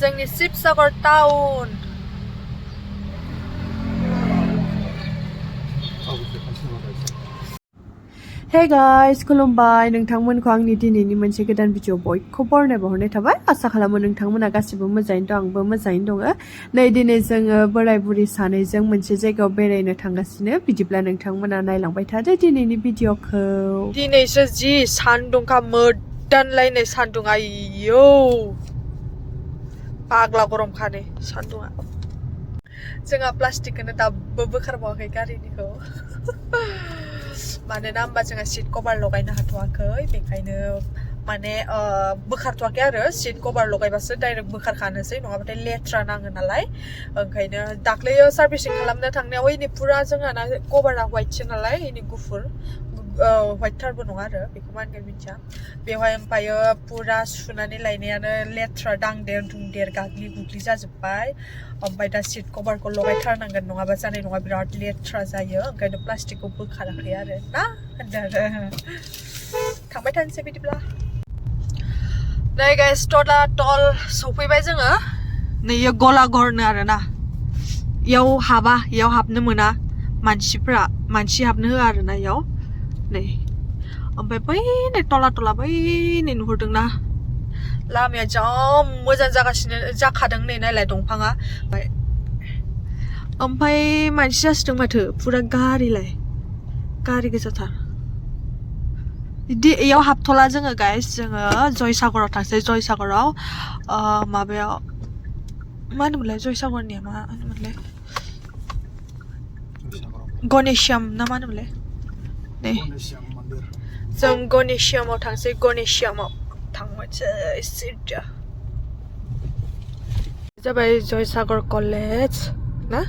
जोंनि Sibsagar town Hey guys, खुलुमबाय नोंथांमोनखौ आंनि दिनैनि मोनसे गोदान भिडिअ बयखौबो बरायनाय थाबाय आसा खालामो नोंथांमोना गासिबो मोजाङैनो दं आंबो मोजाङैनो दङ नै दिनै जोङो बोराय बुरि सानैजों मोनसे जायगायाव बेरायनो थांगासिनो बिदिब्ला नोंथांमोना नायलांबाय थादो दिनैनि भिडिअखौ दिनैसो जि सानदुंखा मोदानलायनाय सानदुं आयौ पागला गरमखाने सानदुङा जोंहा प्लास्टिकखौनो दाबो बोखारबावाखै गारिनिखौ मानोना होमबा जोंहा सीट कभार लगायनो हाथ'वाखै बेखायनो माने बोखारथ'वाखै आरो सीट कभार लगायबासो डाइरेक्ट बोखारखानोसै नङाबाथाय लेथ्रा नाङो नालाय ओंखायनो दाख्लैयो सार्भिसिं खालामनो थांनायाव इनि पुरा जोंहाना कभारा व्हाइटसो नालाय इनि गुफुर व्हाइटथारबो नङा आरो बेखौ मा होनगोन मिथिया बेवहाय ओमफ्रायो पुरा सुनानै लायनायानो लेथ्रा दांदेर दुंदेर गाग्लि गुग्लि जाजोब्बाय ओमफ्राय दा सीट कभारखौ लगायथारनांगोन नङाबा जानाय नङा बिराद लेथ्रा जायो ओंखायनो प्लास्टिकखौ बोखाराखै आरो ना होनदों आरो थांबाय थानोसै बिदिब्ला नै गाइस टल सफैबाय जोङो नैयो गलाघरनो आरोना इयाव हाबनो मोना मानसि हाबनो होआ आरोना इयाव नै ओमफ्राय बै नै टला बै नै नुहुरदोंना लामाया जा मोजां जाखादों नै नायलाय दंफाङा ओमफ्राय मानसि जासिदों माथो पुरा गारि गोजाथार बिदि इयाव हाबथ'ला जोङो गाइस जोङो जयसागराव थांसै जयसागराव माबायाव मा होनोमोनलाय जयसागरनिया मा होनोमोनलाय गणेशयाम ना मा होनोमोनलाय नै जों गणेशयामाव थांसै गणेशयामाव थांनोसै सिदा जाबाय जयसागर कलेज ना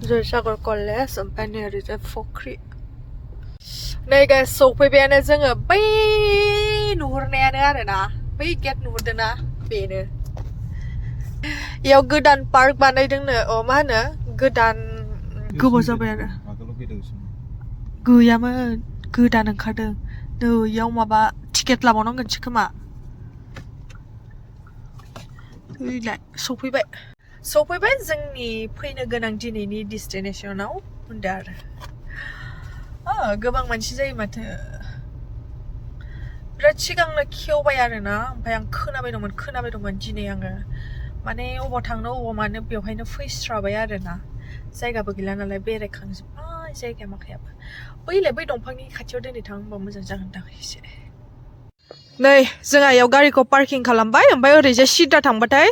जयसागर कलेज ओमफ्राय नै ओरैजाय फख्रि नै गाइस सफैबायानो जोङो बै नुहुरनायानो आरोना बै गेट नुहुरदोंना बेनो इयाव गोदान पार्क बानायदोंनो मा होनो गोदान गोबाव जाबाय आरो गैयामोन गोदान ओंखारदों नै इयाव माबा टिकेट लाबावनांगोनसो खोमा सफैबाय जोंनि फैनो गोनां दिनैनि डेस्टिनेसनाव होनदो आरो गोबां मानसि जायो माथो बिराद सिगांनो खेवबाय आरोना ओमफ्राय आं खोनाबाय दंमोन दिनै आङो माने अबाव थांनो अबाव मानो बेवहायनो फैस्राबाय आरोना जायगाबो गैला नालाय बेरायखांजोब्बाय जायगाया माखायाबो बै दंफांनि खाथियाव दिनै थांबा मोजां जागोन दां एसे नै जोंहा इयाव गारिखौ पार्किं खालामबाय ओमफ्राय ओरैजाय सिदा थांबाथाय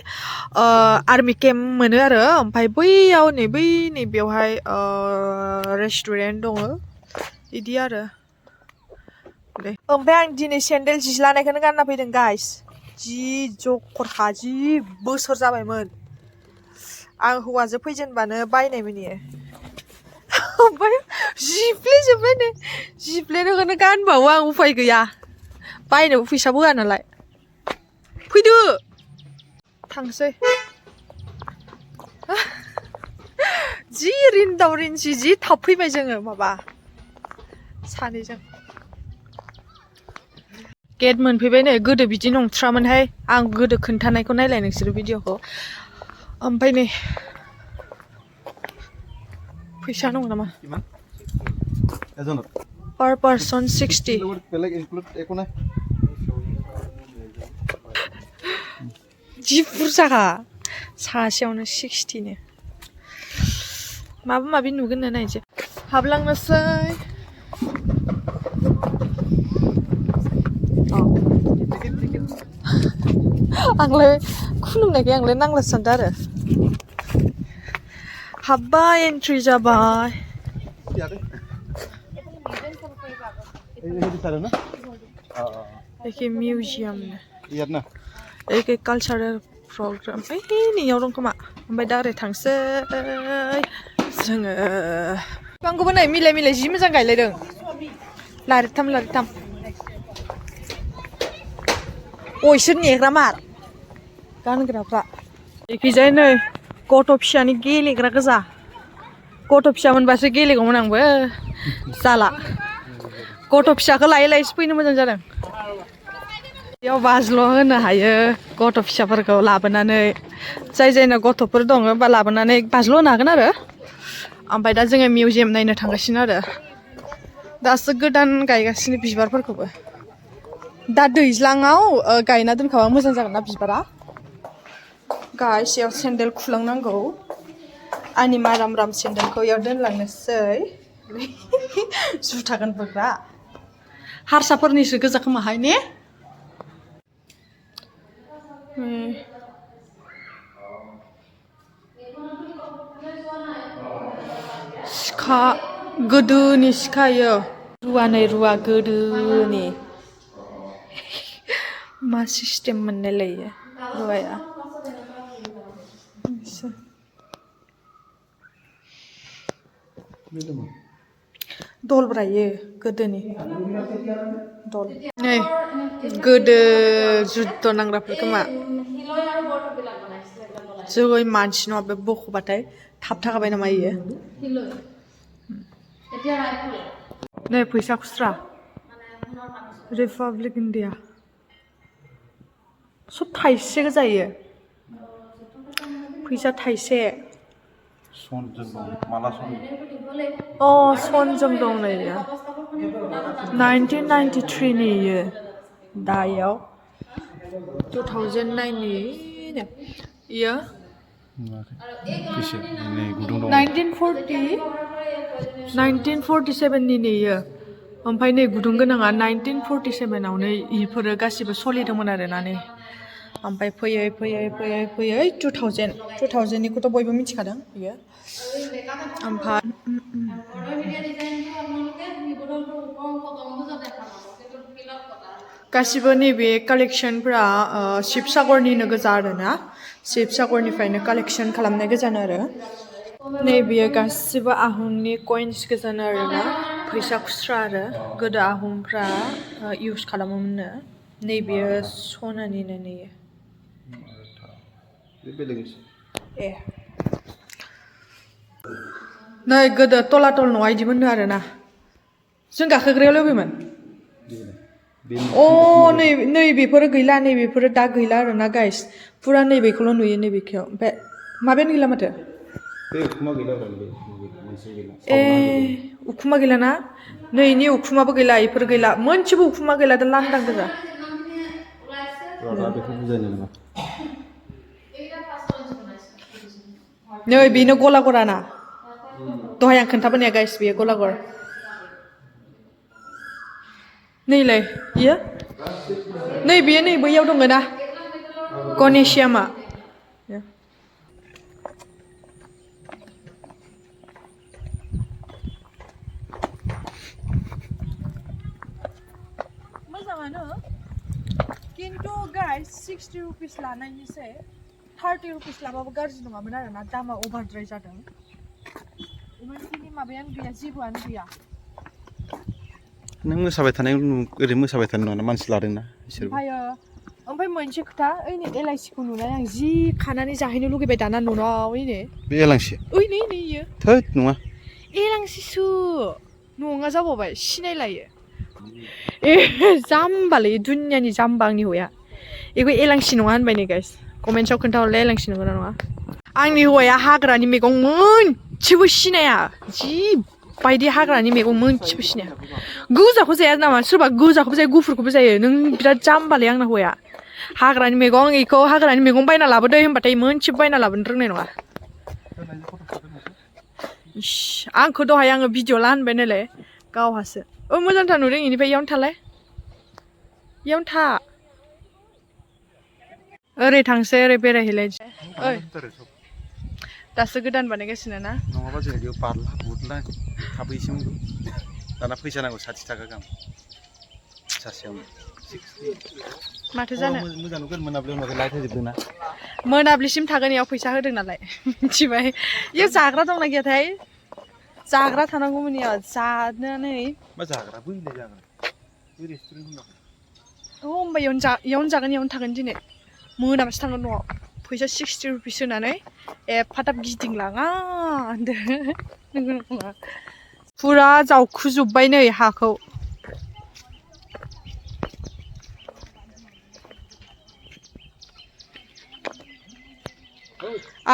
आर्मि केम्प मोनो आरो ओमफ्राय बैयाव नै बेवहाय रेस्टुरेन्ट दङ इदि आरो ओमफ्राय आं दिनै सेन्देल जि लानायखौनो गानना फैदों गाइस जि जखरखा जि बोसोर जाबायमोन आं हौवाजों फैजेनबानो बायनायमोन इयो ओमफ्राय जिफ्लेनोखौनो गानबावो आं उफाय गैया बायनोबो फैसाबो होआ नालाय फैदो थांसै जि रिन्दाव रिन्सि जि थाब फैबाय जोङो माबा सानैजों गेट मोनफैबाय नै गोदो बिदि नंथ्रामोनहाय आं गोदो खोन्थानायखौ नायलाय नोंसोरो भिडिअखौ ओमफ्राय नै फैसा दङ नामा पर पार्सन 60 जि बुरजाखा सासेयावनो 60नो माबा माबि नुगोन ना नायनोसै हाबलांनोसै आंलाय खुलुमनायखाय आंलाय नांलासो सानदों आरो हाबबाय एन्ट्रि जाबाय एखे मिउजियाम एखे कालचारेल प्रग्राम नैयाव दं खोमा ओमफ्राय दा ओरै थांसै जोङो बिफांखौबो नै मिलाय जि मोजां गायलायदों लारिथाम इसोर नेग्रा मार गानग्राफ्रा एखैजाय नै गथ' फिसानि गेलेग्रा गोजा गथ' फिसा मोनबासो गेलेगौमोन आंबो जाला गथ' फिसाखौ लायै फैनो मोजां जादों बेयाव बाज्ल' होनो हायो गथ' फिसाफोरखौ लाबोनानै जाय जायना गथ'फोर दङ बा लाबोनानै बाज्ल' होनो हागोन आरो ओमफ्राय दा जोङो मिउजियाम नायनो थांगासिनो आरो दासो गोदान गायगासिनो बिबारफोरखौबो दा दैज्लाङाव गायना दोनखाबा मोजां जागोन ना बिबारा गायसेयाव सेन्देल खुलांनांगौ आंनि माराम राम सेन्देलखौ इयाव दोनलांनोसै जुथा गानबोग्रा हारसाफोरनिसो गोजा खोमाहाय ने सिखा गोदोनि सिखा इयो रुवानै रुवा गोदोनि मा सिस्टेम मोनलायलायो रुवाया दलब्रा इयो गोदोनि दल नै गोदो जुद्ध नांग्राफोर खोमा जै मानसि नङा बे बख'बाथाय थाबथाखाबाय नामा इयो नै फैसा खुस्रा रिपाब्लिक इन्डिया सब थाइसे गोजायो फैसा थाइसे अ सनजों दं नै 1993 नि इयो दायाव 2009 नि इयो 1947 नि इयो ओमफ्राय नै गुदुं गोनाङा 1947 आवनो इफोरो गासिबो सोलिदोंमोन आरोना नै ओमफ्राय फैयै फैयै फैयै फैयै 2000 निखौथ' बयबो मिथिखादों बियो ओमफ्राय गासिबो नैबे कालेक्सनफ्रा शिबसागरनिनो गोजा आरोना शिबसागरनिफ्रायनो कालेक्सन खालामनाय गोजानो आरो नैबेयो गासिबो आहमनि कइन्स गोजानो आरोना फैसा खुस्रा आरो गोदो आहमफ्रा इउज खालामोमोननो नैबेयो सनानिनो नैयो ए नै गोदो तलातल नङा इदिमोननो आरोना जों गाखोग्रायाव लोगोमोन अ नै बेफोरो गैला नै बेफोरो दा गैला आरोना गाइस फुरा नैबेखौल' नुयो नैबेखौ ओमफ्राय माबायानो गैला माथो ए उखुमा गैलाना नै इनि उखुमाबो गैला इफोर गैला मोनसेबो उखुमा गैला दा लांदां गोजा नै बेनो गलाघराना दहाय आं खोन्थाबोनाया गाइस बेयो गलाघर नैलाय इयो नै बेयो नै बैयाव दङ ना गनेशियामा मोजाङानो खिन्थु गाइस 60 रुपिस लानायनिसै 30 रुपिस लाबाबो गाज्रि नङामोन आरोना दामा अभारद्राय जादों इमानखिनि माबायानो गैया जेबोआनो गैया नों मोसाबाय थानाय ओरै मोसाबाय थानाय नङा मानसि लादोंना बिसोर ओमफ्राय मोनसे खोथा ओइनै एलआइसिखौ नुनानै आं जि खानानै जाहैनो लुगैबाय दाना न'नाव ओइनै बे एलांसि ओइ नै इयो थोद नङा एलांसिसो नङा जाबावबाय सिनायलायो ए जाम्बालै दुनियानि जाम्बा आंनि हौवाया बेखौ एलांसि नङा होनबाय नै गाइस कमेन्ट्सआव खोन्थाहरलाय एलांसि नंगौना नङा आंनि हौवाया हाग्रानि मैगं मोनसेबो सिनाया जि बायदि हाग्रानि मैगं मोनसेबो सिनाया गोजाखौ जाया नामा सोरबा गोजाखौबो जायो गुफुरखौबो जायो नों बिराद जाम्बालै आंना हौवाया हाग्रानि मैगं इखौ हाग्रानि मैगं बायना लाबोदो होनबाथाय मोनसेबो बायना लाबोनो रोंनाय नङा आंखौ दहाय आङो भिडिअ ला होनबाय नालाय गावहासो मोजांथार नुदों इनिफ्राय इयावनो थालाय इयावनो था ओरै थांसै ओरै बेरायहैलायनोसै ओइ दासो गोदान बानायगासिनो ना नङाबा जों बेयाव बारला बुरला हाबहैसोमोन दाना फैसा नांगौ 60 थाखा गाहाम सासेयावनो माथो जानो मोजां नुगोन मोनाब्लियाव नुगोन लाइट होजोबदों ना मोनाब्लिसिम थागोन इयाव फैसा होदों नालाय मिथिबाय इयाव जाग्रा दंना गैयाथाय जाग्रा थानांगौमोन इयाव जानानै मा जाग्रा बैलाय जाग्रा बै रेस्टुरेन्ट होनबाय होमबा इयावनो जागोन इयावनो थागोन दिनै मोनाबासो थांगोन न'आव फैसा 60 रुपिस होनानै एफाथाब गिदिंलाङा होनदो नंगौ नङा फुरा जावखुजोब्बाय नै हाखौ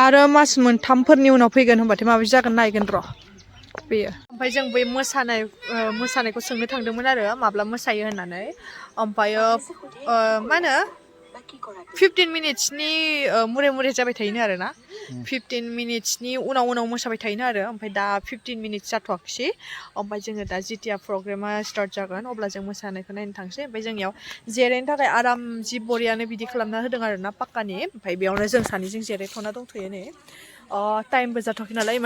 आरो मास मोनथामफोरनि उनाव फैगोन होनबाथाय माबायदि जागोन नायगोन र' बेयो ओमफ्राय जों बै मोसानायखौ सोंनो थांदोंमोन आरो माब्ला मोसायो होननानै ओमफ्रायो मा होनो 15 मिनिट्सनि मुरे मुरे जाबाय थायोनो आरो ना 15 मिनिट्सनि उनाव मोसाबाय थायोनो आरो ओमफ्राय दा 15 मिनिट्स जाथ'वाखिसै ओमफ्राय जोङो दा जिथिया प्रग्रामा स्टार्ट जागोन अब्ला जों मोसानायखौ नायनो थांसै ओमफ्राय जोंनियाव जिरायनो थाखाय आराम जि बरियानो बिदि खालामना होदों आरो ना पाक्कानि ओमफ्राय बेयावनो जों सानैजों जिरायथ'ना दंथ'यो नै टाइमबो जाथ'वाखै नालाय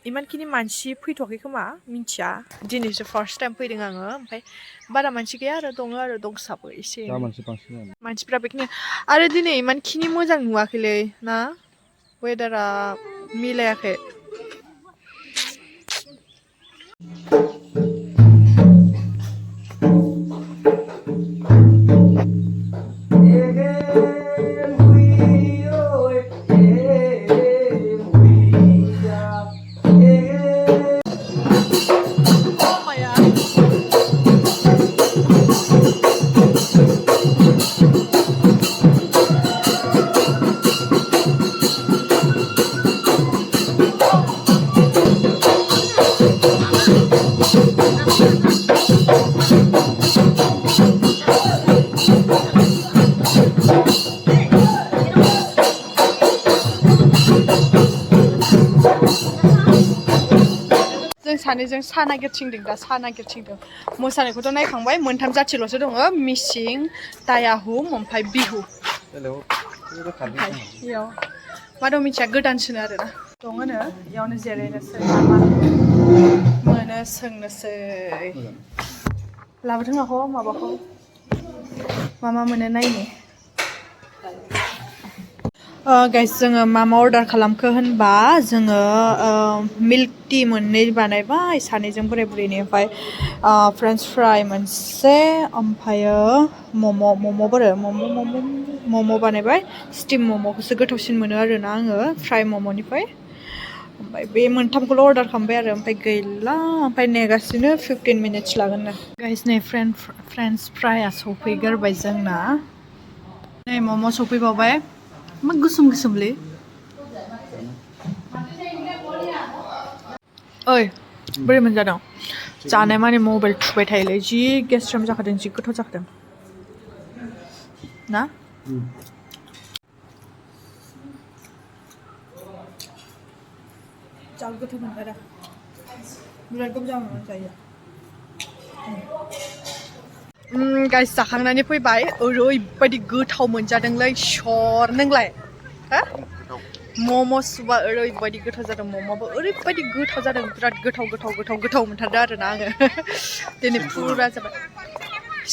इमानखिनि मानसि फैथ'वाखै खोमा मिन्थिया दिनैसो फार्स्ट टाइम फैदों आङो ओमफ्राय बारा मानसि गैया आरो दंसाबो एसे मानसिफ्रा बेखिनि आरो दिनै इमानखिनि मोजां नुवाखैलै ना वेदारा मिलायाखै सानैजों सा नागिरथिंदों दा सा नागिरथिंदों मोसानायखौथ' नायखांबाय मोनथाम जाथिल'सो दङ मिसिं टायाहुम ओमफ्राय बिहु इयाव मा दं मिथिया गोदानसोनो आरोना दङनो इयावनो जिरायनोसै मा मोनो सोंनोसै लाबोथों आख' माबाखौ मा मोनो नायनो गाइस जोङो मा अर्डार खालामखो होनबा जोङो मिल्क टि मोननै बानायबाय सानैजों बोराय बुरैनि ओमफ्राय फ्रेन्स फ्राइ मोनसे ओमफ्रायो मम' बानायबाय स्टिम मम'खौसो गोथावसिन मोनो आरोना आङो फ्राइ मम'निफ्राय ओमफ्राय बे मोनथामखौल' अर्डार खालामबाय आरो ओमफ्राय गैला ओमफ्राय नेगासिनो 15 मिनिट्स लागोननो गाइस नै फ्रेन्स फ्राइआ सफैगोरबाय जोंना नै मम' सफैबावबाय मा गोसोमलै ओइ बोरै मोनजादों जानाय माने मबाइल थुबाय थायोलै जि गेस्ट्राम जाखादों जि गोथाव जाखादों ना जा गोथाव मोनबायदा बिराद गोथाव मोनजायो गाइस जाखांनानै फैबाय ओरैबायदि गोथाव मोनजादोंलै सर नोंलाय हा मम' सुबा ओरैबायदि गोथाव जादों मम'आबो ओरैबायदि गोथाव जादों बिराद गोथाव मोनथारदों आरोना आङो दिनै फुरा जाबाय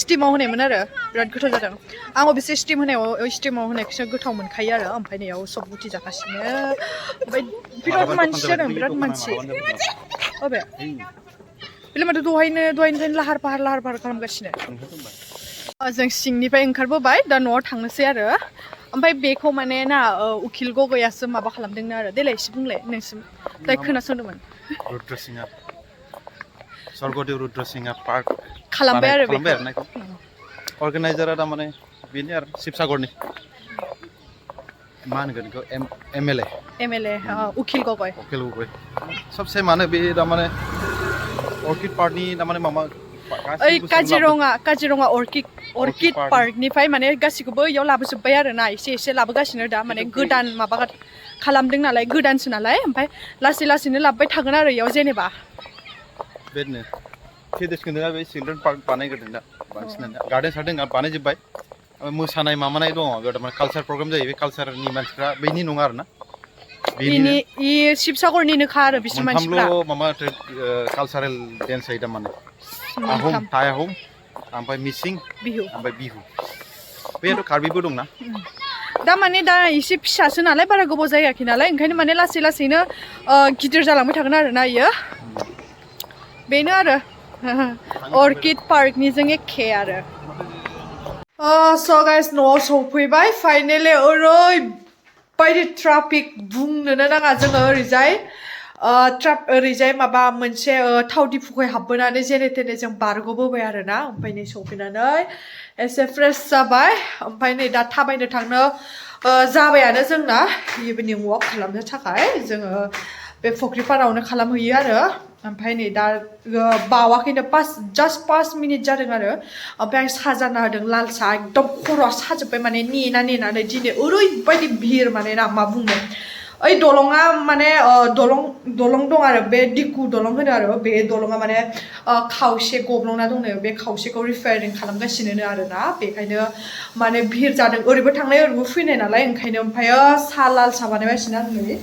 स्टिमाव होनायमोन आरो बिराद गोथाव जादों आं अबेसे स्टिमाव होनायखौसो गोथाव मोनखायो आरो ओमफ्राय नैयाव सब गुथि जागासिनो ओमफ्राय बिराद मानसि जादों बिराद मानसि अबे बेलाय माथो दहायनिफ्रायनो लाहार फाहार खालामगासिनो जों सिंनिफ्राय ओंखारबोबाय दा न'आव थांनोसै आरो ओमफ्राय बेखौ माने ना उखिल गगैयासो माबा खालामदोंनो आरो देलाय एसे बुंलाय नोंसिम दाय खोनासंदोंमोन स्वर्गदेव रुद्रसिंहा पार्क खालामबाय आरो अर्गेनाइजारा थारमाने बेनो आरो शिबसागरनि मा होनगोन बेखौ एमएलए उखिल गगै सबसे मानो बे थारमाने अर्किड पार्कनि थारमाने माबा काजिरङा अर्किड पार्कनिफ्राय माने गासिखौबो इयाव लाबोजोब्बाय आरो ना एसे लाबोगासिनो दा माने गोदान माबा खालामदों नालाय गोदानसो नालाय ओमफ्राय लासैनो लाबोबाय थागोन आरो इयाव जेनेबा बेनो फेदेसखौनो बे चिल्ड्रेन पार्क बानायग्रोदों दा बांसिनानो गार्डेन सार्डेन बानायजोब्बाय मोसानाय माबानाय दङ बेयाव थारमाने कालचार प्रग्राम जायो बे कालचारनि मानसिफ्रा बैनि नङा आरो ना शिबसागरनिनोखा आरो बिसोर मानसिफ्रा मोनथामल' माबा कालचारेल डेन्स जायो थारमाने आहम टायाहुम ओमफ्राय मिसिं ओमफ्राय बिहु बेथ' कार्बिबो दंना दा माने दा एसे फिसासो नालाय बारा गोबाव जायाखै नालाय ओंखायनो माने लासैनो गिदिर जालांबाय थागोन आरो ना इयो बेनो आरो अर्किड पार्कनिजों एखे आरो स' गाइस न'आव सफैबाय फाइनेलि ओरैबायदि ट्राफिक बुंनोनो नाङा जोङो ओरैजाय माबा मोनसे थाव दिफुखौ हाबबोनानै जेने थेने जों बारग'बोबाय आरो ना ओमफ्राय नै सफैनानै एसे फ्रेश जाबाय ओमफ्राय नै दा थाबायनो थांनो जाबायानो जोंना इभिनिं वाक खालामनो थाखाय जोङो बे फुख्रिपारावनो खालामहैयो आरो ओमफ्राय नै दा बावाखैनो जास्ट 5 मिनिट जादों आरो ओमफ्राय आं साहा जाना होदों लाल साहा एकदम खर'आ साजोब्बाय माने नेनानै दिनै ओरैबायदि भिर माने ना मा बुंनो ओइ दलङा माने दलं दं आरो बे दिकु दलं होनो आरो बे दलङा माने खावसे गब्लंना दंनो बे खावसेखौ रिपेयारिं खालामगासिनो आरो ना बेखायनो माने भिर जादों ओरैबो थांनाय ओरैबो फैनाय नालाय ओंखायनो ओमफ्रायो साहा लाल साहा बानायगासिनो आं नै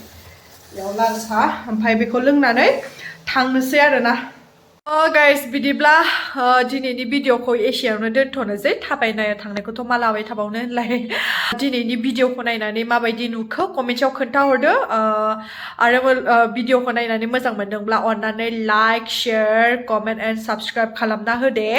बेयाव लाल साहा ओमफ्राय बेखौ लोंनानै थांनोसै आरोना गाइस बिदिब्ला दिनैनि भिडिअखौ एसेयावनो दोनथ'नोसै थाबायनाय थांनायखौथ' मा लाबाय थाबावनो होनलाय दिनैनि भिडिअखौ नायनानै माबायदि नुखो कमेन्टआव खोन्थाहरदो आरो भिडिअखौ नायनानै मोजां मोनदोंब्ला अन्नानै like share comment and subscribe खालामना होदे